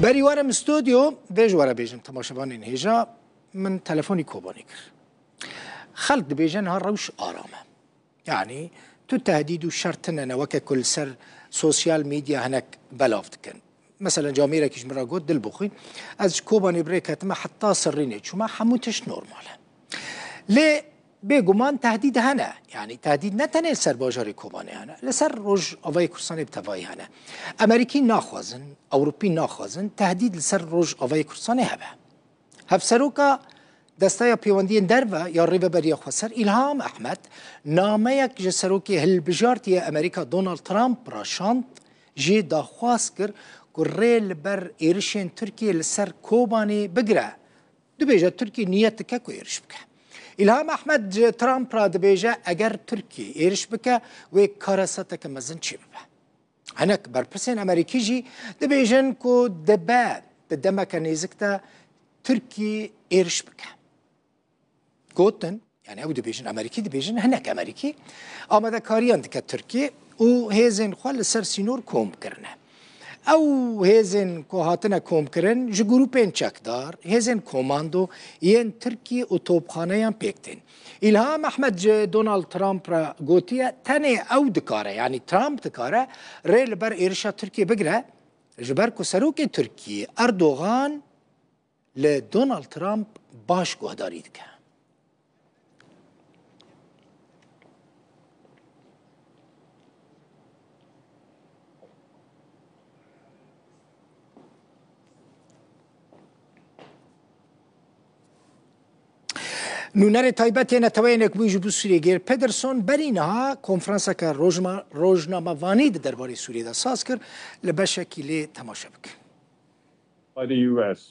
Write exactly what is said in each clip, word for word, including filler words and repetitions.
Berî were min stûdyo, vê ji we re bêjim, temaşevanên hêja, min telefonî Kobanê kir. Xelk dibêje niha rewş aram e. Yanî tu tehdîd û şer tine ne weke ku li ser sosyal medya hinek belav dikin. Mesela camêrekî ji min re got, Dilbixwîn, ez ji Kobanê bi rê ketime heta Sirrînê çûme, hemû tişt normal e. Lê bêguman tehdîd hene. Yanî tehdîd ne tenê li ser bajarê Kobanê hene, li ser Rojavayê Kurdistanê bi tevayî hene. Emerîkî naxwazin, Ewropî naxwazin tehdîd li ser Rojavayê Kurdistanê hebe. Hevseroka Desteya Pêwendiyên Derve ya Rêveberiya Xweser, Îlham Ehmed, nameyek ji serokê hilbijartî yê Amerîka Donald Trump re şand, jê daxwaz kir ku rê li ber êrişên Tirkiyê li ser Kobanê bigire. Dibêje Tirkiye niyet dike ku êriş bike. Îlham Ehmed ji Trump re dibêje, eger Tirkiye êriş bike, wê kareseteke mezin çêbibe. Hinek berpirsên Amerîkî jî dibêjin ku dibe di demeke nêzik de Tirkiye êriş bike. Gotin, yani ew dibêjin, Amerîkî dibêjin, hinek Amerîkî amadekariyan dike Tirkiye û hêzên xwe li ser sînor kom kirine. Ew hêzên ku hatine komkirin ji grûpên çekdar, hêzên komando yên Tirkî û topxaneyan pêk tên. Îlham Ehmed ji Donald Trump re gotiye, tenê ew dikare, yanî Trump dikare rê li ber êrişa Tirkiyê bigire, ji ber ku serokê Tirkiyê Erdogan li Donald Trump baş guhdarî dike. Nûnerê taybet yê Neteweyên Yekbûyî ji bo Sûriyê Geir Pederson berî niha konferanseke rojma-, rojnamevanî di derbarê Sûriyê de saz kir, li beşekî lê temaşe bikin. By the U S.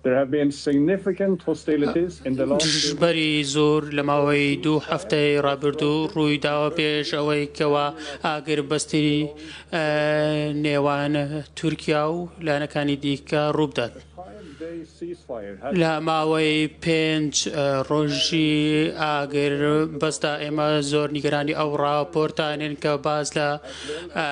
There have been significant hostilities in the last Ji berî zor لە ماوەی دوو هەفتەی ڕابردوو ڕووی داوە پێش ئەوەی کەوا ئاگربەستی، ئە، نێوان تورکیا و لایەنەکانی دیکە ڕوو بدات. Five-day ceasefire has لە ماوەی پێنج، ئە، ڕۆژی ئاگر بەسدا ئێمە زۆر نیگەرانی ئەو ڕاپۆرتانین کە باز لە، ئە،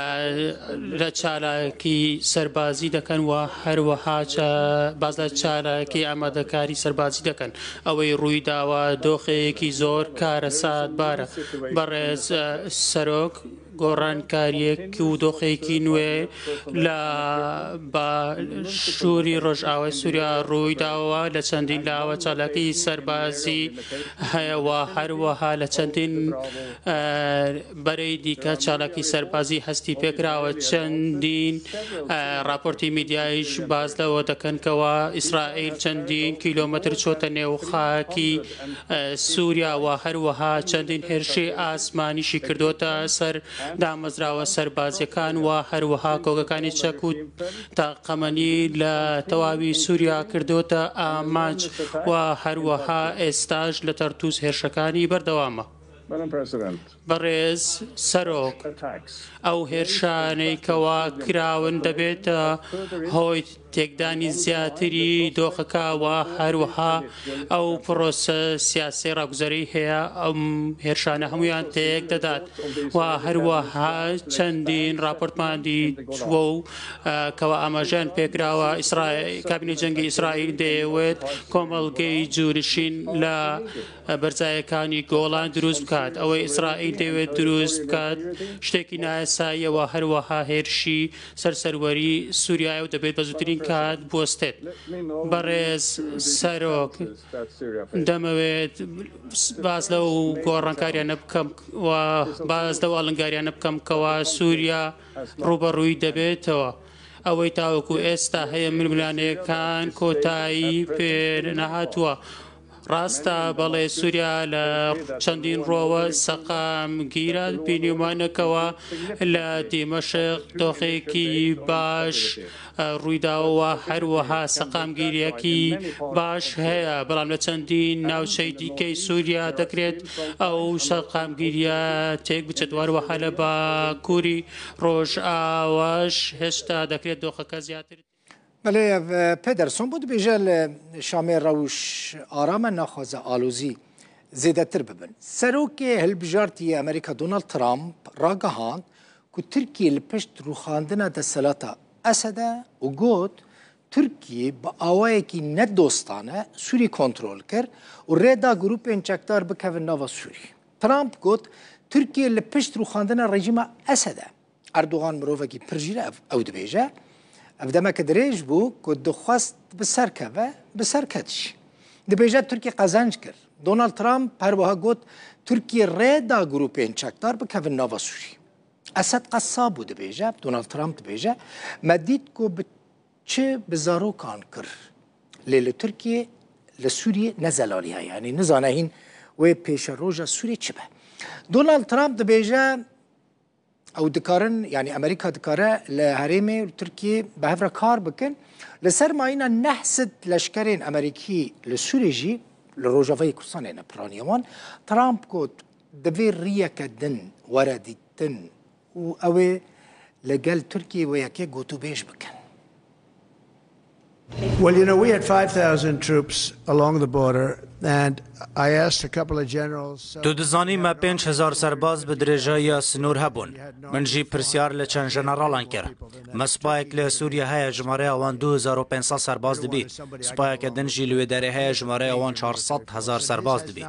لە چالاکی سەربازی دەکەن و هەروەها چا-، باز لە چالاکی ئامادەکاری سەربازی دەکەن. ئەوەی ڕووی داوە دۆخێکی زۆر کارەساتبارە. بەڕێز، ئە، سەرۆک، گۆڕانکاریەک و دۆخێکی نوێ لە باشووری ڕۆژئاوای سووریا ڕووی داوە. لە چەندین لاوە چالاکی سەربازی هەیە و هەروەها لە چەندین، ئە، بەرەی دیکە چالاکی سەربازی هەستی پێکراوە. چەندین، ئە، راپۆرتی میدیایش باز لەوە دەکەن کەوا ئیسرائیل چەندین کیلۆمەتر چۆتە نێو خاکی، ئە، سووریا و هەروەها چەندین هێرشی ئاسمانیشی کردوتە سەر دامەزراوە سەربازیەکان و هەروەها کۆگەکانی چەک و تاقەمەنی لە تەواوی سووریا کردوتە ئامانج و هەروەها ئێستاش لە تەرتووز هێرشەکانی بەردەوامە. Madam President, بەڕێز سەرۆک، attacks ئەو هێرشانەی کەوا کراون دەبێتە هۆی تێکدانی زیاتری دۆخەکە و هەروەها ئەو پرۆسە سیاسی ڕاگوزەری هەیە، ئەم هێرشانە هەمویان تێک دەدات و هەروەها چەندین راپۆرتمان دیتووە و، ئە، کەوا ئاماژەیان پێکراوە. ئیسرائیل، کابینەی جەنگی ئیسرائیل دەیەوێت کۆمەڵگەی جوونشین لە بەرزایەکانی گۆڵان دروست بکات. ئەوەی ئیسرائیل دەیەوێت دروست بکات، شتێکی نایاساییە و هەروەها هێرشی سەر سەروەری سووریایە و دەبێت بە زووترین کات بوەستێت. بەڕێز سەرۆک، دەمەوێت باز لەو گۆڕانکاریانە بکەم و باز لەو ئاڵنگاریانە بکەم کەوا سووریا ڕوبەڕووی دەبێتەوە. ئەوەی تاوەکو ئێستا هەیە ململانێکان کۆتایی پێ نەهاتووە. ڕاستە، بەڵێ، سووریا لە چەندین ڕۆوە سەقامگیرە. بینیومانەکەوە لە دیمەشق دۆخێکی باش، ئە، ڕوویداوە، هەروەها سەقامگیریەکی باش هەیە، بەڵام لە چەندین ناوچەی دیکەی سووریا دەکرێت ئەو سەقامگیریە تێک بچێت. هەروەها لە باکووری ڕۆژئاواش هێشتا دەکرێت دۆخەکە زیاتر بەڵێ، ئە، پێدەرسۆن بۆ دەبێژە لە شامێ ڕەوش ئارامە، ناخوازە ئالۆزی زێدەتر ببن. سەرۆکێ هەلبژارتی ئەمریکا دۆناڵد ترامپ ڕاگەهاند کو تورکیە لە پشت ڕووخاندنە دەسەلاتە ئەسەدە و گوت، Tirkiye bi awayekî nedostane Sûrî kontrol kir û rê da grûpên çekdar bikevin nava Sûrî. Trump got, Tirkiye li pişt rûxandina rejîma Esed e. Erdogan mirovekî pir jîr e, ev, ew dibêje. Ev demeke dirêj bû ku dixwest bi ser keve, bi ser ket jî. Dibêje Tirkiye qezenc kir. Donald Trump her wiha got, Tirkiye rê da grûpên çekdar bikevin nava Sûrî. Esed Qessab bû dibêje, Donald Trump dibêje, me dît ku bi çi bi zarokan kir. Lê li Tirkiye, li Sûriyê ne zelaliya, yanî nizane hîn wê pêşeroja Sûriyê çi be. Donald Trump dibêje, ew dikarin, yanî Amerîka dikare li herêmê û Tirkiye bi hev re kar bikin. Li ser mayîna neh sed leşkerên Amerîkî li Sûriyê jî, li Rojavayê Kurdistanê ne piraniya wan, Trump got, divê riyeke din were dîtin û ew ê li gel Tirkiyê wê yekê gotûbêj bikin. Well, you know, we had five thousand troops along the border, and I asked a couple of generals. Tu dizanî me pênc hezar serbaz bi dirêjayiya sinor hebûn. Min jî pirsyar li çend jeneralan kir. Me spayek li Sûriye heye, jimareya wan du hezar û pênc sed serbaz dibî. Spayeke din jî li wê derê heye, jimareya wan çar sed hezar serbaz dibî.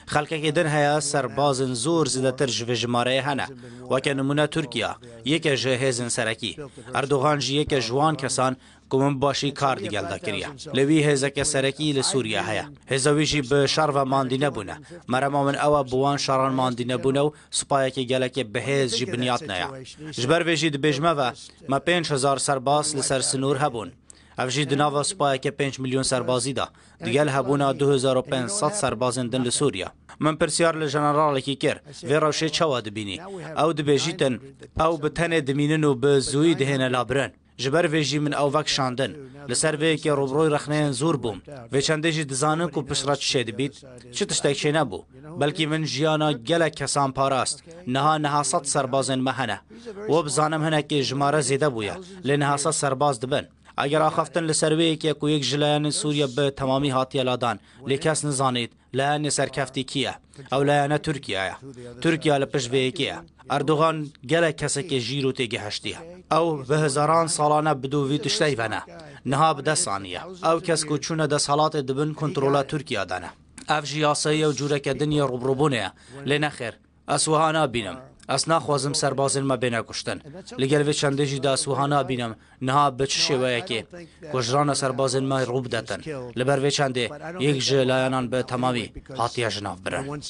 Xelkekî din heye, serbazên zor zêdetir ji vê jimareyê hene. Weke nimûne Tirkiye, yeke ji hêzên serekî. Erdogan jî yeke ji wan kesan ku min bi başî kar digel de kiriye. Li wî hêzeke serekî li Sûriye heye. Hêza wî jî bi şer ve mandî nebûne. Merema min ew e bi wan şeran mandî nebûne û spayekî gelekê bi hêz jî binyatneye. Ji ber vê jî dibêjime ve, me pênc hezar serbaz li ser sinor hebûn. Ev jî di nava spayeke pênc milyon serbazî de, digel hebûna du hezar û pênc sed serbazên din li Sûriye. Min pirsyar li jeneralekî kir, vê rewşê çawa dibînî? Ew dibêjîtin, ew bi tenê dimînin û bi zûyî dihêne labirin. Ji ber vê jî min ew vekişandin. Li ser vê yekê rûbirûyê rexneyên zor bûm. Vê çendê jî dizanin ku piştre çi çêdibît, çi tiştek çênebû. Belkî min jiyana gelek kesan parast. Niha niha sed serbazên me hene. We bizanim hinekî jimare zêde bûye, lê niha sed serbaz dibin. Eger axaftin li ser wê yekê ku yek ji layanên Sûriye bi temamî hatiye ladan, lê kes nizanît, layanê serkeftî kî ye? Ew layane Tirkiye ye. Tirkiye li pişt vê yekê ye. Erdogan gelek kesekê jîr û têgihiştî ye. Ew bi hezaran salan e bi dû vî tiştey ve ne. Niha bi dest aniye. Ew kes ku çûne desthilatê di bin kontrola Tirkiye de ne. Ev jî yasayî ye û cûreke din yê rûbirûbûnê ye. Lê nexêr. Ez wiha nabînim. Ez naxwazim serbazên me bêne kuştin. Li gel vê çendê jî de ez wiha nabînim niha bi çi şêweyekê ku ji rana serbazên me rû bidetin. Li ber vê çendê yek ji layanan bi temamî hatiye ji nav birin.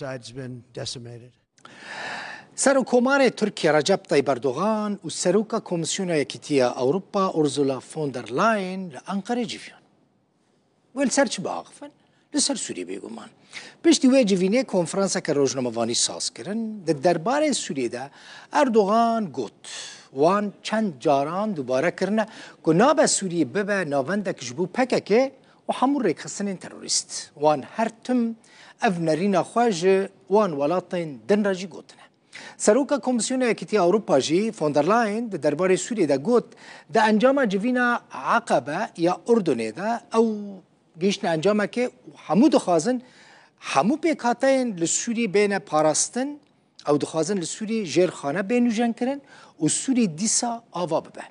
Serokkomarê Tirkiye Recep Tayyip Erdogan û Seroka Komîsyona Yekîtiya Ewropa Ursula von der Leyen li Enqerê civiyan. Wê li ser çi biaxifin? Li ser Sûriyê bêguman. Piştî wê civînê konferanseke rojnamevanî saz kirin. Di derbarê Sûriyê de Erdogan got, wan çend caran dubare kirine ku nabe Sûriyê bibe navendek ji bo P K K û hemû rêkxistinên terorîst. Wan her tim ev nerîna xwe ji wan welatên din re jî gotine. Seroka Komîsyona Yekîtiya Ewropa jî von der Leyen di derbarê Sûriyê de got, di encama civîna Eqebe ya Urdunê de ew gihiştine encamekê û hemû dixwazin hemû pêkhateyên li Sûriyê bêne parastin, ew dixwazin li Sûriyê jêr xane bê nûjenkirin û Sûriyê dîsa ava bibe.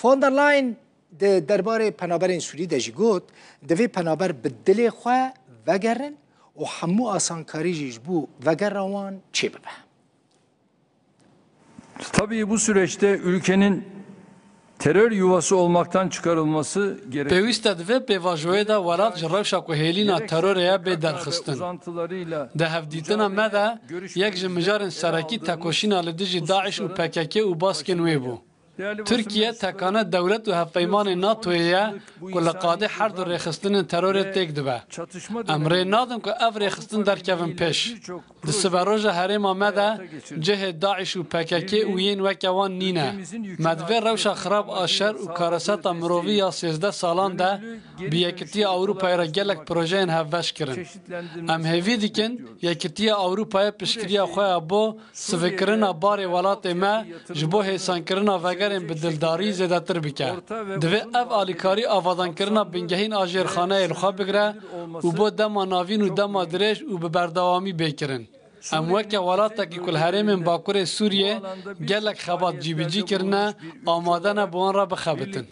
Von der Leyen di derbarê penaberên Sûrî de jî got, divê penaber bi dilê xwe vegerin û hemû asankarî jî ji bo vegera wan çêbibe. Tabii bu süreçte ülkenin terör yuvası olmaktan çıkarılması gerekir. Pêwîst e di vê pêvajoyê de welat ji rewşa ku hêlîna terorê ye bê derxistin. Di hevdîtina me de yek ji mijarên serekî tekoşîna li dijî DAIŞ û PKK û baskên wê bû. Tirkiye tekane dewlet û hevpeymanên NATOyê ye ku li qadê her du rêxistinên terorê têk dibe. Em rê nadin ku ev rêxistin derkevin pêş. Di siberoja herêma me de cihê DAIŞ û PKK û yên weke wan nîne. Me di vê rewşa xirab a şer û kareseta mirovî ya sêzdeh salan de bi Yekitiya Ewropayê re gelek projeyên hevbeş kirin. Em hêvî dikin Yekitiya Ewropayê piştgiriya xwe ya bo sivikirina barê welatê me ji bo hêsankirina vegerên bi dildarî zêdetir bike. Divê ev alîkarî avadankirina bingehîn a jêrxaneyê li xwe bigire û bo dema navîn û dema dirêj û bi berdewamî bê kirin. Em weke welatekî ku li herêmên Bakurê Sûriyê gelek xebat cîbicî kirine, amade ne bi wan re bixebitin.